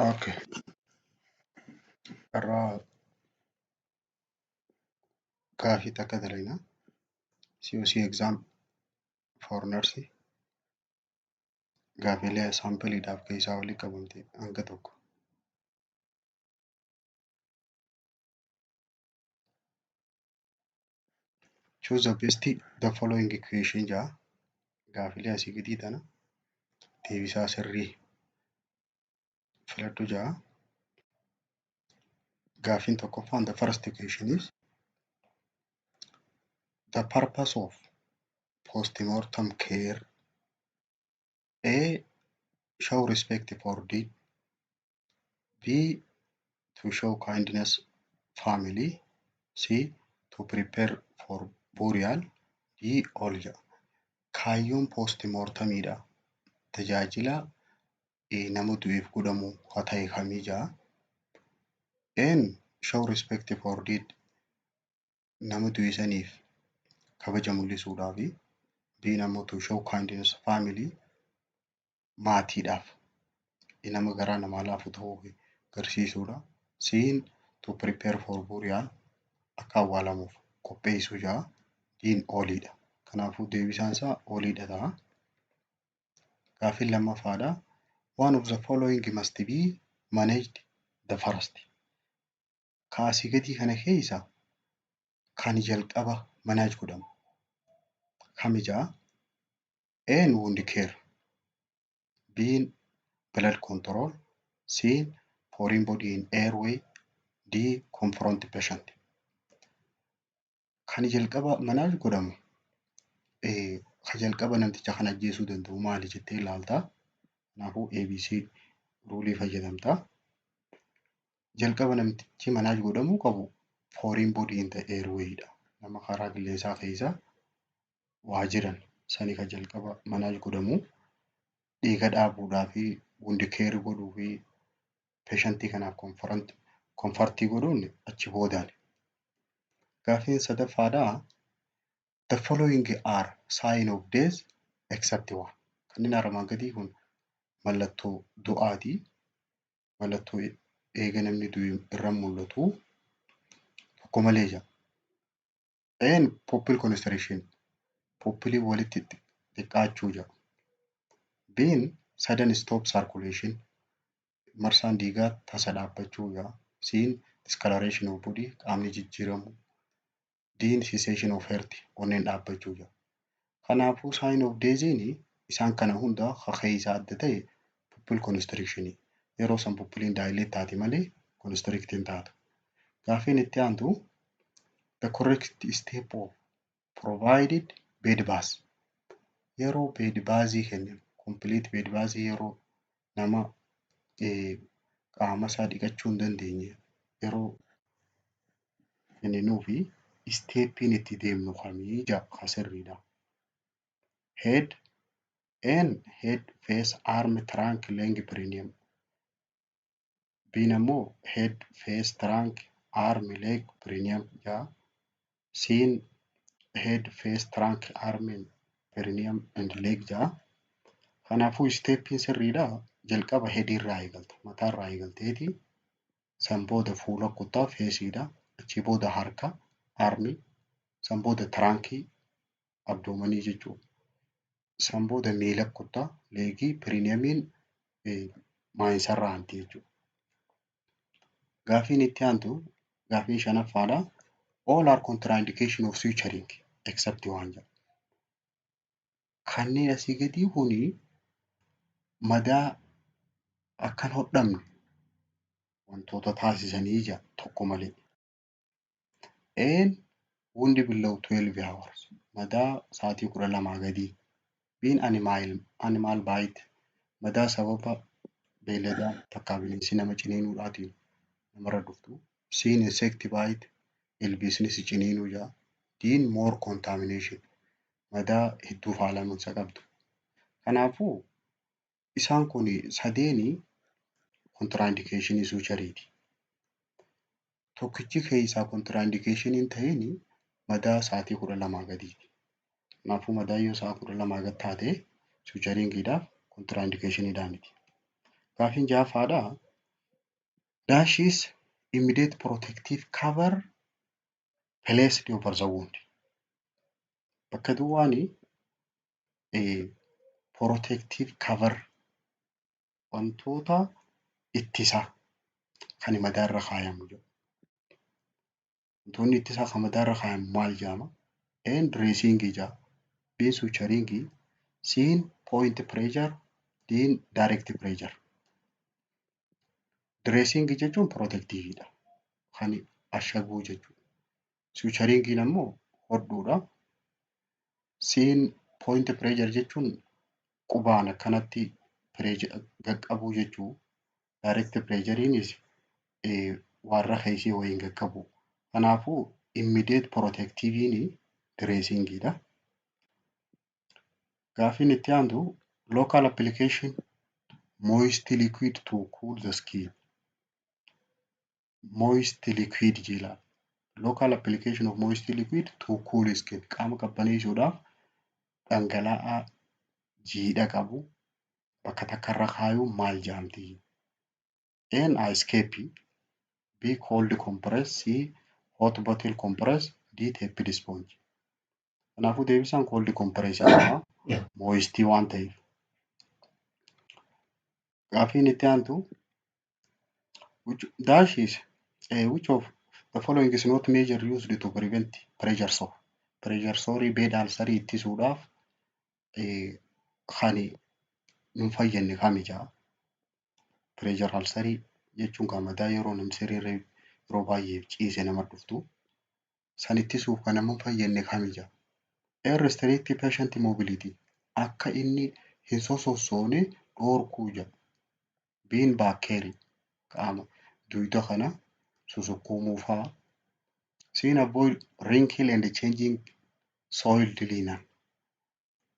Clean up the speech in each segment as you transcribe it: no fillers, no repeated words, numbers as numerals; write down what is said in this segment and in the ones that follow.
Okay. Carraa gaafii takka dalagnaa. COC exam for nurse gaafiilee saampiliidhaaf keessaa walitti qabamte hanga tokko. Choose the best the following equation jaa gaafiilee asii gadii tana deebisaa sirrii filadhu jaa. Gaafiin tokkoffaan, the first question is the purpose of postmortem care: A, show respect for dead, B, to show kindness family, C, to prepare for burial, D, all jedha. Kaayyoon postmortemiidha. Tajaajila nama du'eef godhamu haa ta'e kamii jaa. A'n show respect for dead, nama du'e saniif kabaja mul'isuudhaafi. B'n ammoo to show kindness family, maatiidhaaf nama garaa namaa laafu ta'uu agarsiisuudha. C'n to prepare for burial, akka awwaalamuuf qopheessuu jaa. D'n alliidha. Kanaafuu deebisaan isaa alliidha ta'a. Gaaffiin lammaffaadha. One of the following must be managed the first. Ka asii gadii kana keessa kan jalqaba manage godhamu kami jaa? A'n wound care, B'n blood control, C'n foreign body in airway, D, confront patient. Kan jalqaba manage godhamu, ka jalqaba namticha kana ajjeesuu danda'u maali jettee ilaalta. Kanaafuu ABC rule fayyadamta. Jalqaba namtichi manage godhamuu qabu foreign body in the airway dha. Nama karaa qilleensaa keessa waa jiran sani kan jalqaba manage godhamu. Dhiiga dhaabuudhaa fi wound care godhuu fi patientii kanaaf comfortii godhuun achi boodaan. Gaaffiin sadaffaadhaa, the following are sign of death except one. Kanneen armaan gadii kun mallattoo du'aati. Mallattoo eega namni du'e irra mul'atu tokko malee jira. A'n pupil constriction, pupilii walitti xiqqaachuu jedha. B'n sudden stop circulation, marsaan dhiigaa tasa dhaabbachuu jedha. C'n discoloration of body, qaamni jijjiiramuu. D'n cessation of heart, onneen dhaabbachuu jedha. Kanaafuu sign of deathiin isaan kana hunda keessaa adda ta'e pupil constriction. Yeroo san pupiliin dilate taati malee constrict hin taatu. Gaaffiin itti aantu, the correct step of provided bed bath. Yeroo bed bathii kenninu, complete bed bathii, yeroo nama qaama isaa dhiqachuu hin dandeenye yeroo kenninuufi steppiin itti deemnu kamii jedha ka sirriidha. Head and head, face, arm, trunk, leg, perineum. B'n ammoo head, face, trunk, arm, leg, perineum jedha. C'n head, face, trunk, arm, perineum and leg jedha. Kanaafuu steppiin sirriidha jalqaba head irraa eegalta. Mataa irraa eegalteeti san booda fuula kuttaa, faceiidha. Achii booda harka, armii, san booda trunkii, abdomenii jechuudha. San booda miila kuttaa, legii, perineumiin maayisarraa aanti jechuudha. Gaaffiin itti aantu gaaffiin shanaffaadha. All are contraindication of suturing except one jedha. Kanneen asii gadii kuni madaa akka hin hodhamne wantoota taasisanii jira tokko malee. A'n wound below 12 hours, madaa sa'aatii 12 gadii. B'n animal bite, madaa sababa beeyladaa takkaa bineensi nama ciniinuudhaatiin namarra dhuftu. C'n insect bite, ilbiisni si ciniinuu jedha. D'n more contamination, madaa hedduu faalamiinsa qabdu. Kanaafuu isaan kun sadeeni contraindicationii suturiiti. Tokkichi keessaa contraindicationii hin ta'in madaa sa'aatii 12 gadiiti. Kanaafuu madaan yoo sa'a 12 gad taate suturingiidhaaf contraindicationiidhaa miti. Gaaffiin ja'affaadhaa, Dash is immediate protective cover placed over the wound. Bakka duwwaani protective cover, wantoota ittisaa kan madaarra kaayamu jedhu. Wantoonni ittisaa kan madaarra kaayamu maal jedhama? A'n dressing jedha. B'n suturing, C'n point pressure, D'n direct pressure. Dressing jechuun protectiveidha. Kan ashaguu jechuudha. Suturingiin ammoo hodhuudha. C'n point pressure jechuun qubaan akkanatti qaqqabuu jechuu. Direct pressureiinis warra keessii wayiin qaqqabu. Kanaafuu immediate protectiveiin dressingiidha. Gaaffiin itti aantu, local application moist liquid to cool the skin. Moist liquid jedha. Local application of moist liquid to cool skin. Qaama qabbaneessuudhaaf dhangala'aa jiidha qabu bakka takkarra kaayuun maal jedhamti? A'n ice cap, B cold compress, C hot bottle compress, D tepid sponge. Kanaafuu deebisaan cold compress jedhama. Moistii waan ta'eef. Gaaffiin itti aantu, which dash is which of the following is not measure used to prevent pressure sore? Pressure sore, bed ulcerii ittisuudhaaf kan nun fayyadne kami jedha. Pressure ulcerii jechuun kan madaa yeroo namni siree yeroo baay'eef ciise nama dhuftu. San ittisuuf kan nama hin fayyadne kami jedha. A, restrict patient mobility, akka inni hin sosossoone dhorkuu jedha. B'n back care, qaama dugda kana susukkuumuu fa'aa. C'n avoid wrinkle and changing soiled linen.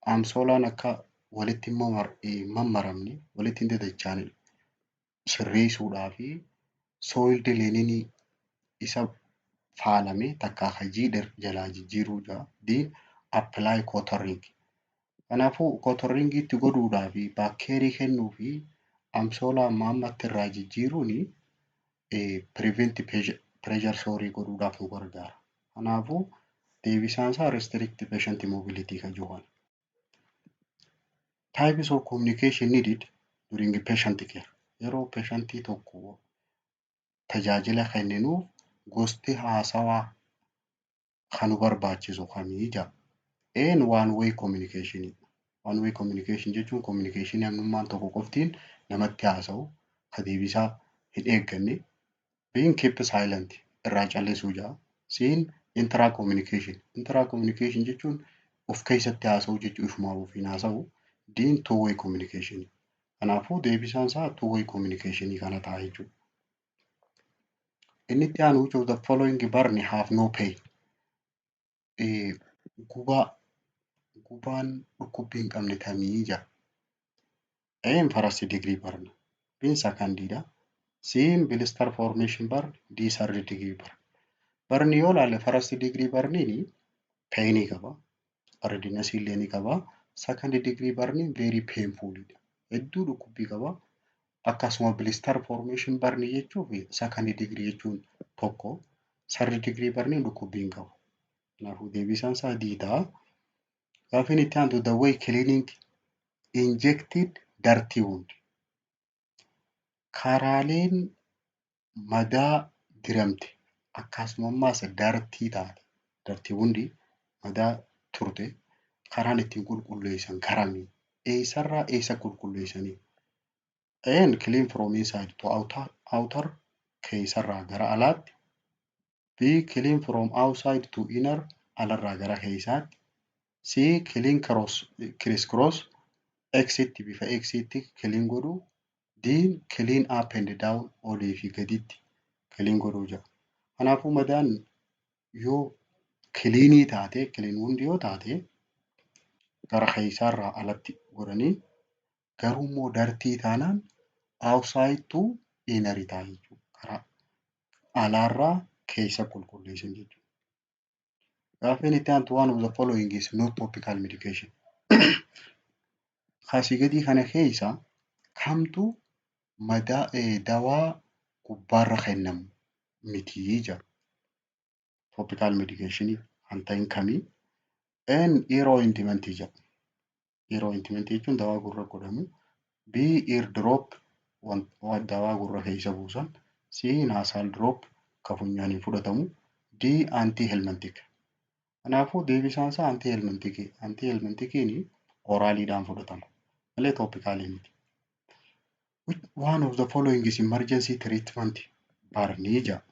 Amsoolaan akka walitti hin mammaramne, walitti hin dadachaane sirreessuudhaa fi soiled linenii isa faalame takkaa ka jiidhe jalaa jijjiiruu jedha. D'n apply cotton ring. Kanaafuu cotton ring itti godhuudhaa fi back careii kennuu fi amsoolaa amma ammatti irraa jijjiiruuni prevent pressure sore godhuudhaaf nu gargaara. Kanaafuu deebisaan isaa restrict patient mobility kan jedhu kana. Types of communication needed during patient care. Yeroo patientii tokko tajaajila kenninuuf gosti haasawaa kan nu barbaachisu kamii jedha. A'n one way communication. One way communication jechuun communication namnummaan tokko qoftiin namatti haasa'u, ka deebisaa hin eegganne. B'n keep silent, irraa callisuu jedha. C'n intra communication. Intra communication jechuun of keessatti haasa'uu jechuu, ifumaa ofiin haasa'u. D'n two way communication. Kanaafuu deebisaan isaa two way communication kana ta'a jechuudha. Inni itti aanu, which of the following burn have no pain? Gubaa gubaan dhukkubbii hin qabne kamii jedha. A'n first degree burn. B'n secondiidha. C'n blister formation burn. D third degree burn. Burn yoo ilaalle, first degree burniin painii qaba. Redness illee ni qaba. Second degree burniin very painful dha. Hedduu dhukkubbii qaba. Akkasuma blister formation burn jechuun second degree jechuun tokko. Third degree burniin dhukkubbii hin qabu. Kanaafuu deebisaan isaa D ta'a. Gaaffiin itti aantu, the way cleaning injected dirty wound. Karaaleen madaa diramte akkasuma ammaas dirty taate, dirty wound, madaa turte, karaan ittiin qulqulleessan karamii? Eessarraa eessa qulqulleessanii? A'n clean from inside to outer, outer, keessarraa gara alaatti. B clean from outside to inner, alarraa gara keessaatti. C clean cross, criss cross, X'tti, bifa X'tti clean godhuu. D clean up and down, olii fi gaditti clean godhuu jedha. Kanaafuu madaan yoo cleanii taate, clean wound yoo taate, gara keessaarraa alatti godhanii, garuu immoo dirty taanaan outside to inner ta'a jechuudha. Karaa alaarraa keessa qulqulleessan jechuudha. Gaaffiin itti aantu, one of the following is not topical medication. Asii gadii kana keessa kamtu madaa dawaa Gubbaarra kennamu mitii jedha. Topical medication kan ta'in kamii? A'n ear ointment jedha. Ear ointment jechuun dawaa gurra godhamu. B, ear drop, dawaa gurra keessa buusan. C, nasal drop, kan funyaaniin fudhatamu. D, anti-helminthic. Kanaafuu deebisaan isaa anti-helminthic. Anti-helminthiciin oraliidhaan fudhatama malee topicalii miti. Which one of the following is emergency treatment burnii jedha.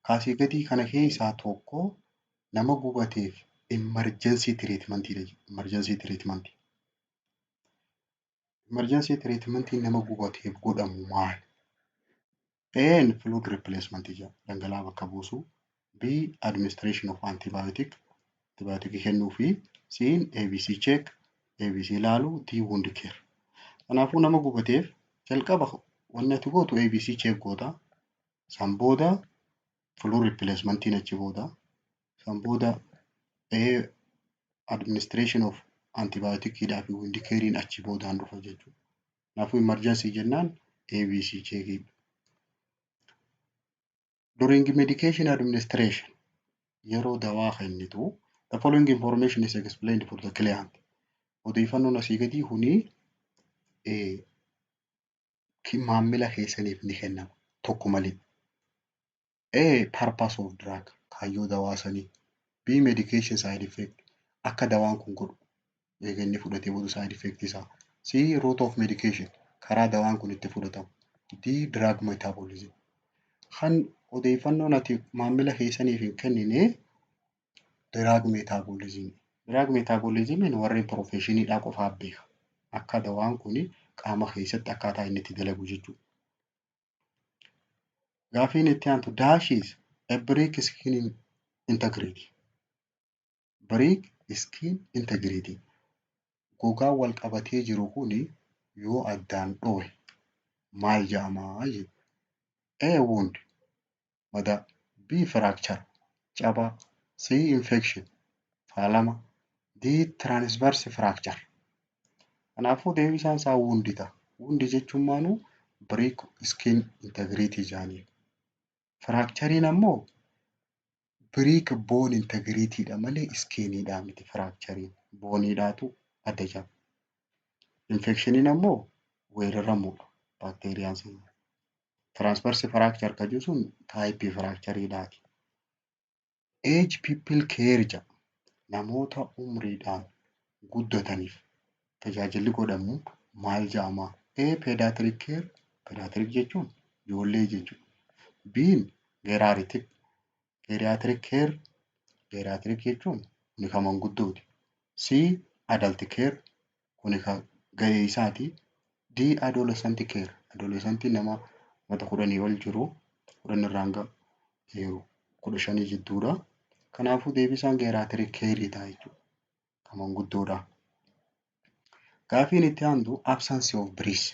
Kaasii gadii kana keessaa tokko nama gubateef emergency treatment. Emergency treatment. Emergency treatment nama gubateef godhamu maali? A'n fluid replacement jedha. Dhangala'aa bakka buusuu. B, administration of antibiotic, antibiotic kennuu fi C, ABC check, ABC ilaaluu. D, wound care. Kanaafuu nama gubateef jalqaba wanni ati gootu ABC check goota. San booda fluid replacementiin achi booda. San booda administration of antibioticidhaa fi wound carein achi boodaan dhufa jechuudha. Kanaafuu emergency jennaan ABC checkii. During medication administration, yeroo dawaa kennitu, the following information is explained for the client. Odeeffannoon asii gadii kuni maamila keessaniif ni kennama tokko malee. A, purpose of drug, kaayyoo dawaa sanii. B, medication side effect, akka dawaan kun godhu eega inni fudhatee booda side effect isaa. C, route of medication, karaa dawaan kun itti fudhatamu. D, drug metabolism. Kan odeeffannoon ati maamila keessaniif hin kennine drug metabolism. Drug metabolismiin warreen professioniidhaa qofaaf beeka. Akka dawaan kun qaama keessatti akkaataa inni itti dalagu jechuudha. Gaaffiin itti aantu, dash is a break skin integrity. Break skin integrity. Gogaan wal qabatee jiru kuni yoo addaan dhohe maal jedhamaa jedha. A, wound, madaa. B, fracture, cabaa. C, infection, faalama. D, transverse fracture. Kanaafuu deebisaan isaa wound ta'a. Wound jechuun maanuu break skin integrity jedhaniin. Fractureiin ammoo break bone integrity dha malee skiniidhaa miti fractureiin. Boneiidhaatu adda caba. Infectioniin ammoo weeraramuudha baakteeriyaan sun. Transverse fracture kan jedhu sun typeii fractureiidhaati. Age people care jedha. Namoota umriidhaan guddataniif tajaajilli godhamu maal jedhama? A, pediatric care. Pediatric jechuun ijoollee jechuudha. B, geriatric. Geriatric care. Geriatric jechuun kuni kan manguddooti. C, adult care, kuni kan ga'eessaati. D, adolescent care. Adolescentiin nama wanta 10 ol jiru, 10 irraa hanga 15 jidduudha. Kanaafuu deebisaan geriatric careii ta'a jechuudha. Kan manguddoodha. Gaaffiin itti aantu absence of breath.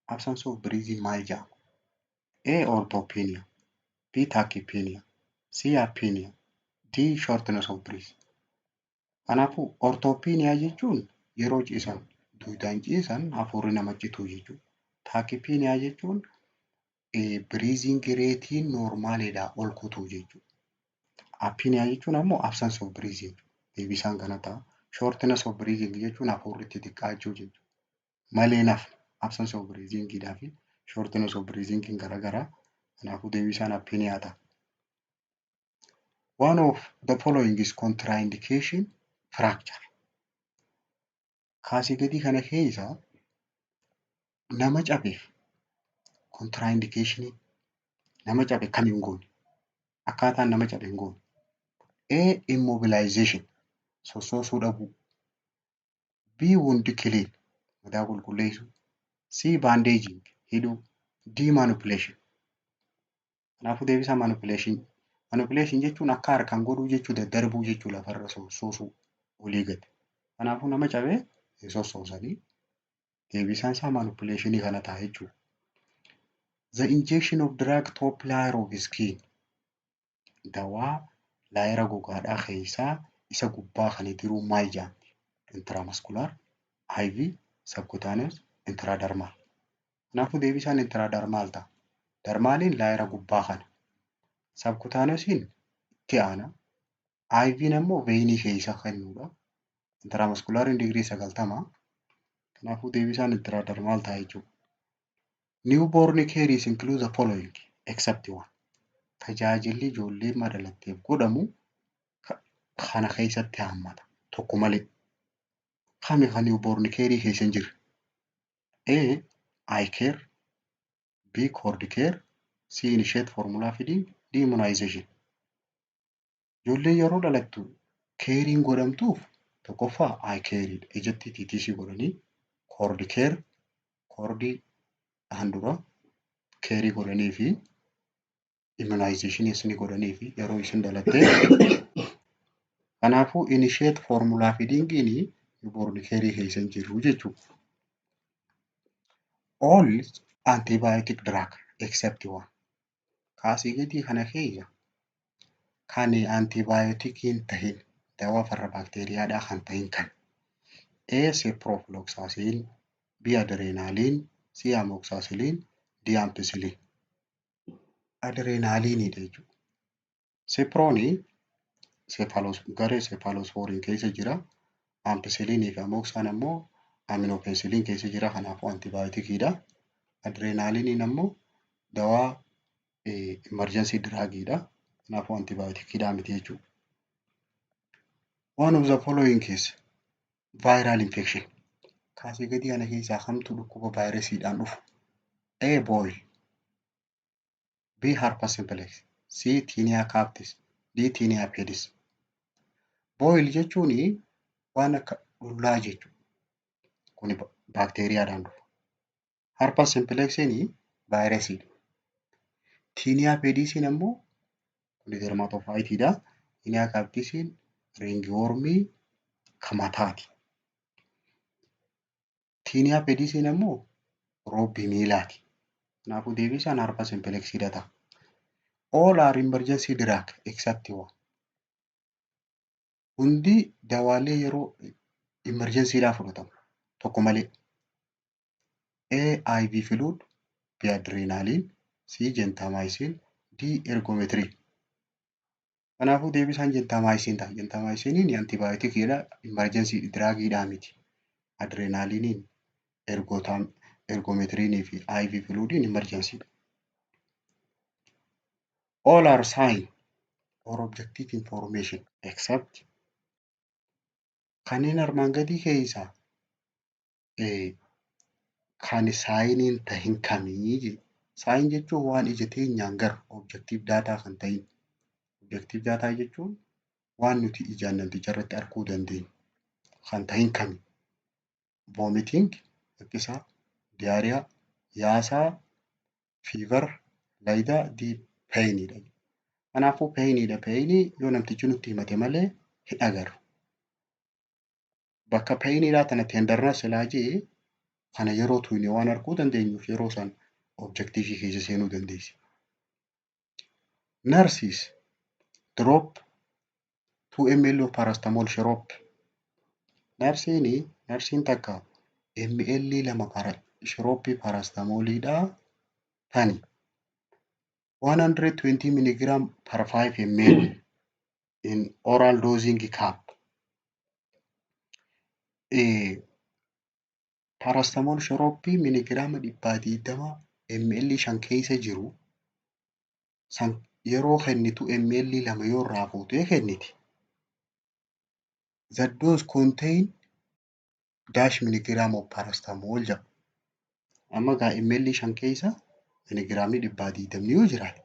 Absence of breath maal jedhama? A, orthopnea, B, tachypnea, C, apnea, D, shortness of breath. Kanaafuu orthopnea jechuun yeroo ciisan duudaan ciisan hafuurri nama cituu jechuudha. Tachypnea jechuun breathing rateiin normaliidhaa ol kutuu jechuudha. Apnea jechuun ammoo absence of breath jechuudha. Deebisaan kana ta'a. Shortness of breathing jechuun hafuurri itti xiqqaachuu jechuudha. Malee nafni absence of breathing fi shortness of breathing garaagaraa. Kanaafuu deebisaan apnea ta'a. One of the following is contraindication fracture. Kaasii gadii kana keessa nama cabeef contraindication nama cabe kam hin goone? Akkaataan nama cabe hin goone. A, immobilization, sossoosuu dhabuu. B, wound clean, madaa qulqulleessuu. C, bandaging, hidhuu. D, manipulation. Kanaafuu deebisaan manipulation. Manipulation jechuun akka harkaan godhuu jechuu, daddarbuu jechuu, lafarra sossoosuu olii gadi. Kanaafuu nama cabee hin sossoosanii, deebisaan isaa manipulationii kana ta'a jechuudha. The injection of drug top layer of skin. Dawaa layera gogaadhaa keessaa isa gubbaa kan diruu maal jedhamti? Intramuscular, IV, subcutaneous, intradermal. Kanaafuu deebisaan intradermal ta'a. Dermaliin layera gubbaa kana. Subcutaneousiin itti aana. IV'n ammoo veinii keessa kennuudha. Intramusculariin digirii 90. Kanaafuu deebisaan intradermal ta'a jechuudha. Newborn care is include the following except one. Tajaajilli ijoollee dhalatteef godhamu kana keessatti hammata. Tokko malee. Kami kan newborn care keessa hin jirre? A. Eye care, B. Cord care, C. Initiate formula feeding, D. Immunization. Ijoolleen yeroo dhalattu careiin godhamtuuf tokkoffaa eye careiidha. Ijatti TTC godhanii, cord care, cordii handura careii godhanii fi immunizationiis ni godhanii fi yeroo isin dhalattee. Kanaafuu initiate formula feedingiin newborn careii keessa hin jiru jechuudha. All antibiotic drug except one. Kaasii gadii kana keessa kan antibioticii hin tahin, dawaa farra baakteeriyaadhaa kan tahin kan? A. Ciprofloxacin, B. Adrenaline, C. Amoxicillin, D. Ampicillin. Adrenalineiidha jechuudha. Cipronii garee cephalosporin keessa jira. Ampicillinii fi amoxaan ammoo aminopenicillin keessa jira. Kanaafuu antibioticiidha. Adrenalineiin ammoo dawaa emergency drugiidha. Kanaafuu antibioticiidhaa miti jechuudha. One of the following is viral infection. Kaasii gadii kana keessaa kamtu dhukkuba vaayirasiidhaan dhufu? A. Boil, B. Herpes simplex, C. Tinea capitis, D. Tinea pedis. Boil jechuun waan akka dhullaa jechuudha. Kuni baakteeriyaadhaan dhufa. Herpes simplexiin vaayirasiidha. Tinea pedisiin ammoo kuni dermatophyteiidha. Tinea capitisiin ringwormii kan mataati. Tinea pedisiin ammoo roobbii miilaati. Kanaafuu deebisaan herpes simplexiidha ta'a. All are emergency drug except one. Hundi dawaalee yeroo emergencyidhaaf fudhatamu tokko malee. A. IV fluid, B. Adrenaline, C. Gentamicin, D. Ergometrine. Kanaafuu deebisaan gentamicin ta'a. Gentamiciniin antibioticiidha. Emergency drugiidhaa miti. Adrenalineiin, ergometrineii fi IV fluidiin emergencyidha. All are sign or objective information except. Kanneen armaan gadii keessaa kan signiin tahin kamii jedhe. Sign jechuun waan ija teenyaan garru, objective data kan ta'in. Objective data jechuun waan nuti ijaan namticha irratti arguu dandeenyu kan tahin kami? Vomiting, haqqisaa, diarrhea, yaasaa, fever, laayidaa, D. Painiidha. Kanaafuu painiidha. Painii yoo namtichi nutti himate malee hin agarru. Bakka painiidhaa tana tenderness silaa jee kana yeroo tuyne waan arguu dandeenyuuf yeroo san objectiveii keessa seenuu dandeessi. Nurses drop 2 ml of paracetamol syrup. Narsiin takka ml 2 syruppii paracetamoliidhaa tani 120 milligram per 5 ml in oral dosing cup. Paracetamol syruppii miligiraama 120 ml 5 keessa jiru san yeroo kennitu ml 2 yoo irraa fuutee kennite. The dose contain dash milligram of paracetamol jedha. Amma egaa ml 5 keessa miligiraamni 120 yoo jiraate,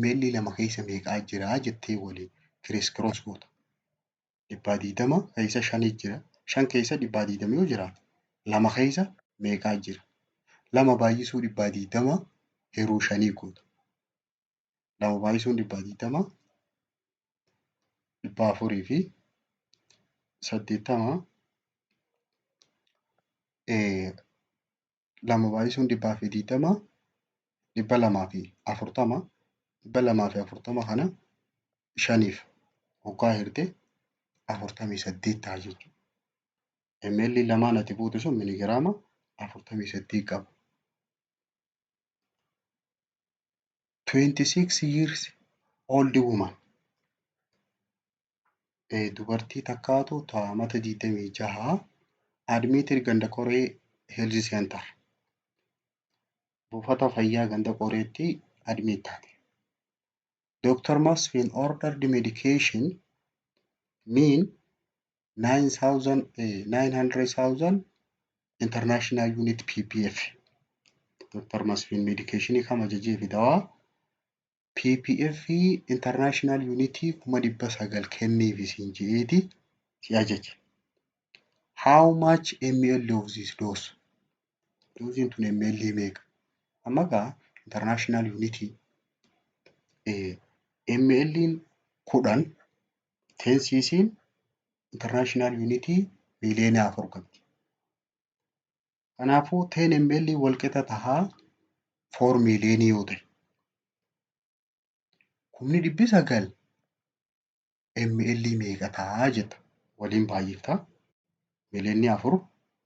ml 2 keessa meeqaa jiraa jettee waliin criss cross goota. 120 keessa shanii jira. Shan keessa 120 yoo jiraate, lama keessa meeqaa jira? Lama baay'isuu 120 hiruu shanii goota. Lama baay'isuun 120 480. Lama baay'isuun 120 240. 240 kana shaniif hoggaa hirte 48 ta'a jechuudha. ml lamaan ati fuute sun miligiraama 48 qaba. 26 years old woman, dubartii takkaatu amata 26 admitted Ganda Qoree Health Center. Buufata fayyaa Ganda Qoreetti admit taate. Dr. Masfin ordered medication mean 9,000, 900,000 international unit PPF. Dr. Masfin medicationii kam ajajee fi dawaa PPF international unit 900,000 kenniifi siin je'eeti si ajaje. How much ml of this dose? Dooziin tun ml meeqa? Amma gaa international unit ml 10, 10 cc'n international unit 4 miliyoona qabdi. Kanaafuu 10 ml walqixa tahaa 4 miiliyoonii yoo ta'e, 900,000 ml meeqa tahaa jetta, waliin baay'iftaa. 4 miliyoonni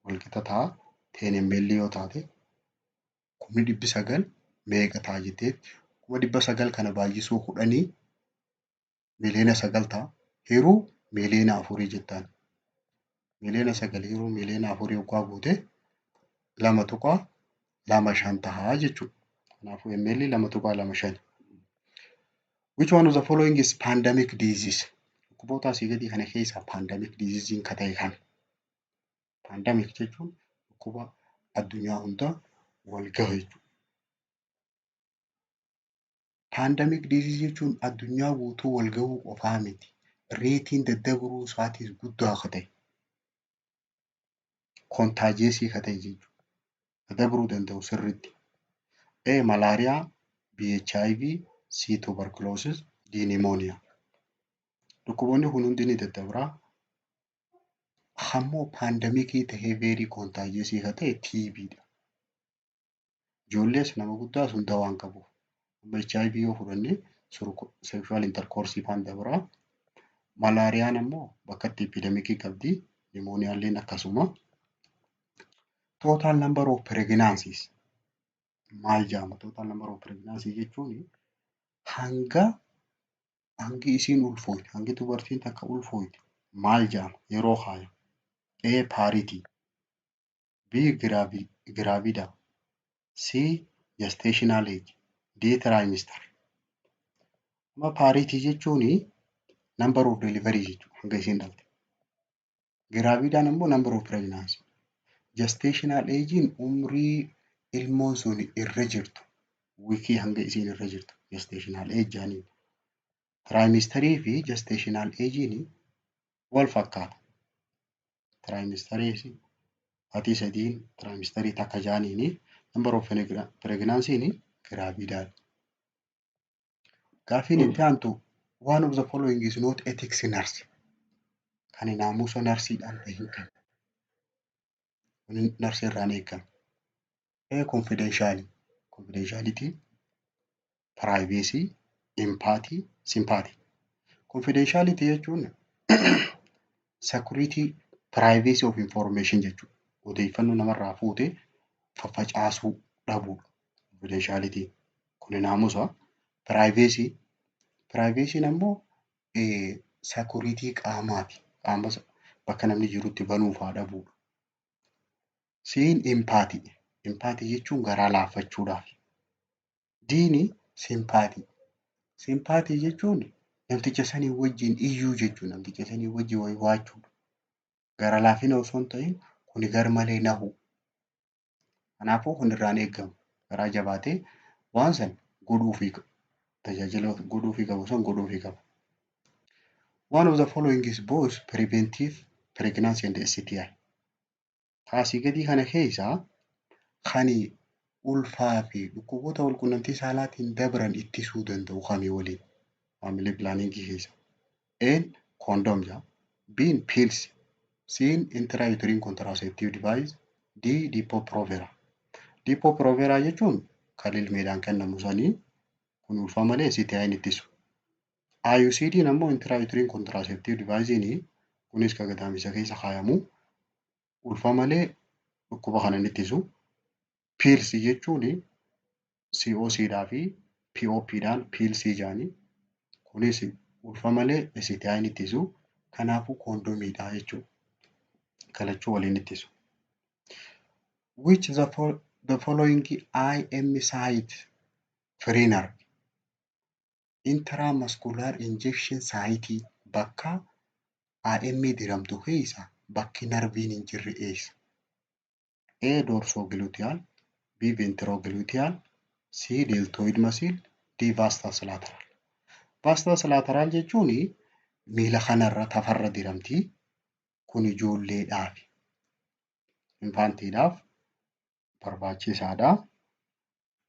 walqixa ta'a 10 ml yoo taate, 900,000 meeqa ta'a jettee, 900,000 kana baay'isuu 10 9 miliyoona ta'a, hiruu 4 miliyoona jettaan. 9 miliyoona hiruu 4 miliyoona yoggaa goote 2.25 tahaa jechuudha. Kanaafuu ml 2.25. Which one of the following is pandemic disease? Dhukkuboota asii gadii kana keessaa pandemic disease ka ta'e kami? Pandemic jechuun dhukkuba addunyaa hunda wal gahu jechuudha. Pandemic disease jechuun addunyaa guutuu wal gahuu qofaa miti. Rateiin daddabruu isaatis guddaa akka ta'e. Contagiousii ka ta'e jechuudha. Daddabruu danda'u sirriitti. A. Malaria, B. HIV, C. Tuberculosis, D. Pneumonia. Dhukkuboonni kun hundi ni daddabraa. Ammoo pandemicii tahee very contagiousii ka ta'e TB dha. Ijoollees nama guddaas hunda waan qabuuf. Amma HIV yoo fudhanne sexual intercourse faan dabraa. Malaariyaan ammoo bakka itti epidemicii qabdi. Pneumoniaalleen akkasuma. Total number of pregnancies maal jedhama? Total number of pregnancy jechuun hanga hangi isiin ulfooyte, hangi dubartiin takka ulfooyte maal jedhama yeroo kaayamu? A. Parity, B. Gravida, C. Gestational age, D. Trimester. Amma parity jechuun number of delivery jechuudha, hanga isiin dhalte. Gravidaan ammoo number of pregnancy. Gestational age'n umrii ilmoon sun irra jirtu, weekii hanga isiin irra jirtu gestational age jedhaniin. Trimesterii fi gestational age'n wal fakkaata. Trimesterii baatii sadiin trimesterii takka jedhaniini, number of pregnancy'n gravidaadha. Gaaffiin itti aantu, one of the following is not ethics nurse. Kan naamusa narsiidhaan ta'in kan narsii irraa hin eegamu. A. Confidentiality, confidentiality, privacy, empathy, sympathy. Confidentiality jechuun security, privacy of information jechuudha. Odeeffannoo namarraa fuutee faffacaasuu dhabuudha. Confidentiality kun naamusa. Privacy, privacyn ammoo security qaamaati. Qaama bakka namni jirutti banuufaa dhabuudha. C'n empathy. Empathy jechuun garaa laaffachuudhaaf. D'n sympathy. Sympathy jechuun namticha sanii wajjin iyyuu jechuudha. Namticha sanii wajjin wawwaachuudha. Gara laafina osoo hin ta'in kuni garmalee nahu. Kanaafuu kun irraa hin eegamu. Garaa jabaatee waan sana godhuufii tajaajila godhuufii qabu sana godhuufii qaba. One of the following is both preventive pregnancy and STI. Asii gadii kana keessaa kan ulfaa fi dhukkuboota walqunnamtii saalaatiin dabran ittisuu danda'u kamii waliin? Family planning keessa. A'n condom jedha. B'n pills. C'n intrauterine contraceptive device. D. Depo-provera. Depo-provera jechuun kan lilmeedhaan kennamu sanii, kun ulfa malee STI hin ittisu. IUCD'n ammoo, intrauterine contraceptive device'n, kunis kan gadaamisa keessa kaayamu, ulfa malee dhukkuba kana hin ittisu. Pills jechuun COC dhaa fi POPdhaan pillsii jedhanii. Kunis ulfa malee STI hin ittisu. Kanaafuu koondomiidha jechuudha. Kalachuu waliin ittisu. Which the following IM site free nerve? Intramuscular injection site bakka IM diramtu keessa bakki narviin hin jirre eessa? A. Dorsogluteal, B. Ventrogluteal, C. Deltoid muscle, D. Vastus lateral. Vastus lateral jechuun miila kanarra tafarra diramti. Kun ijoolleedhaaf, infantiidhaaf barbaachisaadha.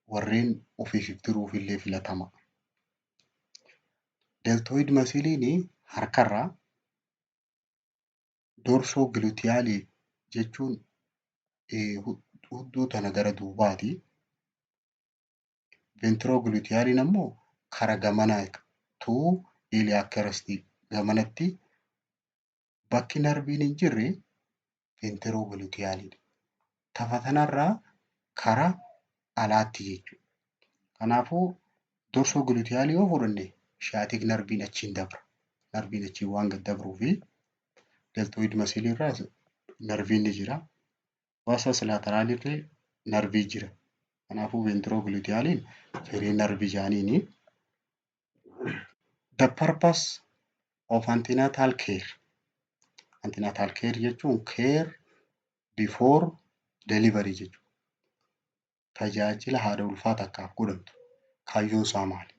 Warreen ofiif diruuf illee filatama. Deltoid muscleiin harkarraa, dorsoglutealii jechuun hudduu tana gara duubaati. Ventroglutealiin ammoo kara gamanaa to iliac crest gamanatti bakki narviin hin jirre ventroglutealiidha. Tafa kanarraa kara alaatti jechuudha. Kanaafuu dorsoglutealii yoo fudhanne sciatic nerviin achiin dabra. Narviin achiin waan gad dabruufi deltoid muscleii irraas narviin ni jira. Vastus lateralii illee narvii jira. Kanaafuu ventroglutealiin free nerveii jedhaniini. The purpose of antenatal care. Antenatal care jechuun care before delivery jechuudha. Tajaajila haadha ulfaa takkaaf godhamtu kaayyoon isaa maali?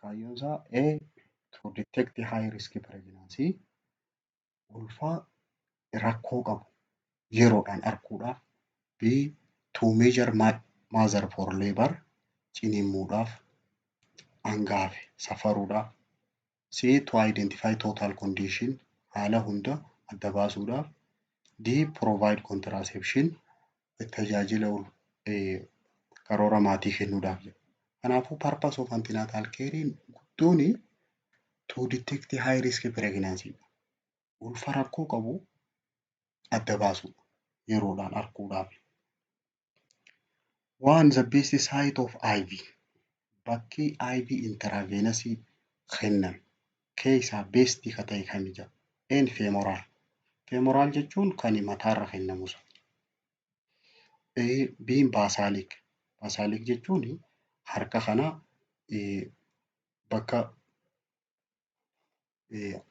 Kaayyoon isaa A. To detect high risk pregnancy, ulfa rakkoo qabu yeroodhaan arguudhaaf. B. To measure mother for labor, ciniinsuudhaaf, hangaa fi safaruudhaaf. C. To identify total condition, haala hunda adda baasuudhaaf. D. Provide contraception, tajaajila karoora maatii kennuudhaaf. Kanaafuu purpose of antenatal care guddoon to detect high risk pregnancy, ulfa rakkoo qabu adda baasuudha, yeroodhaan arguudhaaf. One, the best site of IV, bakki IV intravenous kennan keessaa best ka ta'e kami jedha. N, femoral. Femoral jechuun kan mataarra kennamu sana. B, basilic. Basilic jechuun harka kana bakka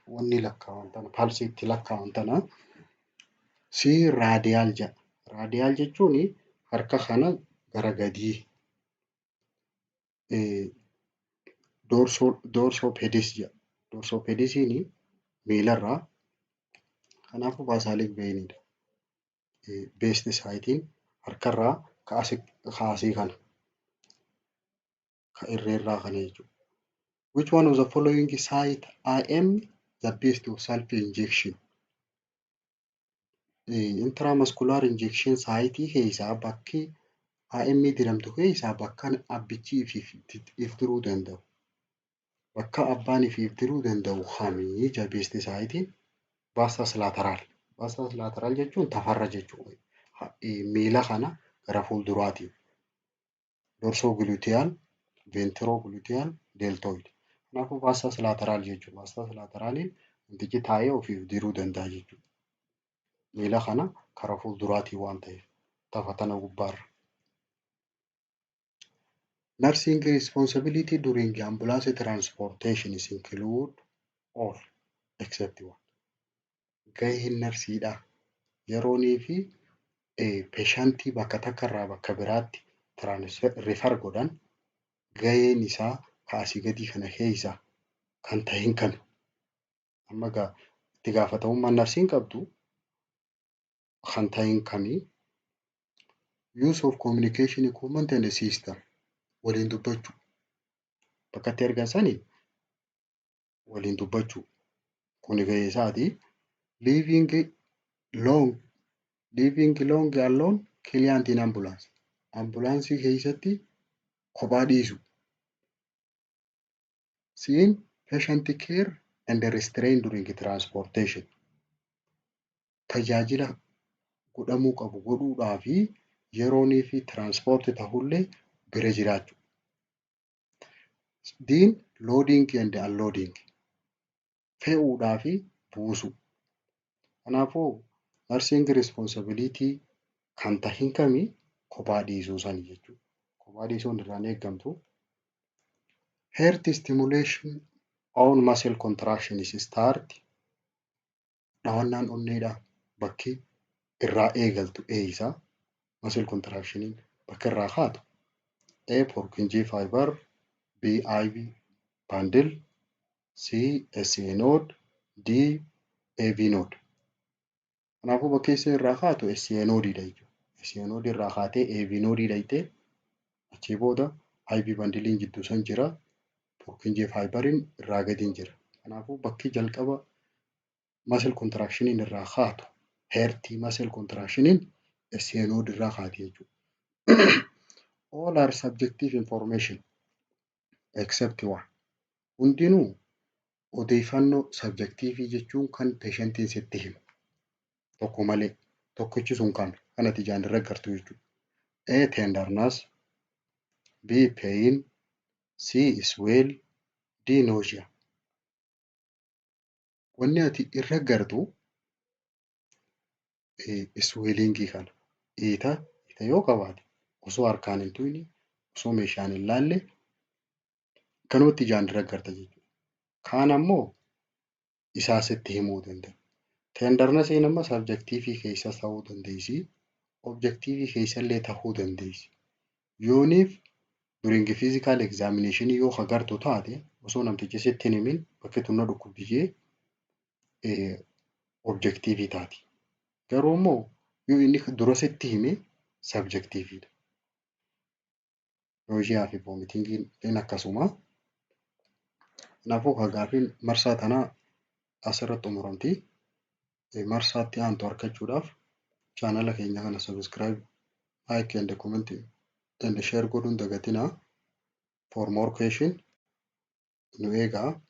wanni lakkaawan tana, pulseii itti lakkaawan tana. C, radial jedha. Radial jechuun harka kana gara gadii, dorso pedis jedha. Dorso pedisiin miilarraa. Kanaafuu basilic veiniidha. Best siteiin harkarraa kaasii kana. Ka irreerraa kana jechuudha. Which one of the following site IM the best of self injection? Intramuscular injection siteii keessaa bakki IM jedhamtu keessaa bakka abbichi if diruu danda'u. Bakka abbaan if diruu danda'u kamii jedha best siteiin? Vastus lateral. Vastus lateral jechuun tafarra jechuudha. Miila kana gara fuulduraatiin. Dorsogluteal, ventrogluteal, deltoid. Kanaafuu vastus lateral jechuudha. Vastus lateraliin namtichi taa'ee ofiif diruu danda'a jechuudha. Miila kana karaa fuulduraatiin waan ta'eef tafa tana gubbaarra. Nursing responsibility during ambulance transportation is include all except one. Gaheen narsiidhaa yeroonii fi patientii bakka takka irraa bakka biraatti refer godhan gaheen isaa ka asii gadii kana keessaa kan ta'e hin kami? Amma egaa itti gaafatamummaan narsiin qabdu kan ta'e hin kamii? Use of communication equipment and system, waliin dubbachuu. Bakka itti ergan sanii waliin dubbachuu. Kuni gahee isaati. Leaving long alone client in ambulance. Ambulaansii keessatti kophaa dhiisu. C'n patient care and restraint during transportation. Tajaajila godhamuu qabu godhuudhaa fi Yeroonii fi transport tahullee bira jiraachuu. D'n loading and unloading, fe'uudhaa fi buusuu. Kanaafuu nursing responsibility kan tahin kamii? Kophaa dhiisuu sani jechuudha. Kophaa dhiisuun irraa hin eeggamtu. Heart stimulation on muscle contraction is start. Dhawannaan onneedhaa bakki irraa eegaltu eeysa? Muscle contraction bakka irraa kaatu: A. Purkinje fiber, B. IV bundle, C. SA node, D. AV node. Kanaafuu bakki isheen irraa kaatu SA node dha jechuudha. SA node irraa kaatee AV node dhaqxee, achii booda IV bundle jidduu san jira. Purkinje fiberiin irraa gadiin jira. Kanaafuu bakki jalqaba muscle contraction irraa kaatu, heart muscle contraction, SA node irraa kaati jechuudha. All are subjective information except one. Hundinuu odeeffannoo subjective jechuun kan patientiin sitti himu tokko malee, tokkichi sun kami? Kan ati ijaan irra agartu jechuudha. A. Tenderness, B. Pain, C. Swell, D. Nausea. Wanni ati irra agartu swellingii kana. Iita iita yoo qabaate, osoo harkaan hin tuqne, osoo meeshaan hin laalle, akkanumatti ijaan irra agarta jechuudha. Kaan ammoo isaa sitti himuu danda'a. Tendernessiin amma subjective keessas ta'uu dandeessi. Objective keessallee ta'uu dandeessi. Yooniif during physical examination yoo agartu taate, osoo namtichi sitti hin himin bakki tun na dhukkubdi jee, objective taati. Garuu immoo yoo inni dura sitti hime subjectivedha. Nausea fi vomitingiin akkasuma. Kanaafuu gaafiin marsaa tanaa asirratti xumuramti. Marsaatti aantu argachuudhaaf channela keenya kana subscribe, like and comment and share godhuu hin dagatinaa. For more question nu eegaa.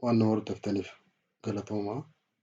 Waan nu hordoftaniif galatoomaa.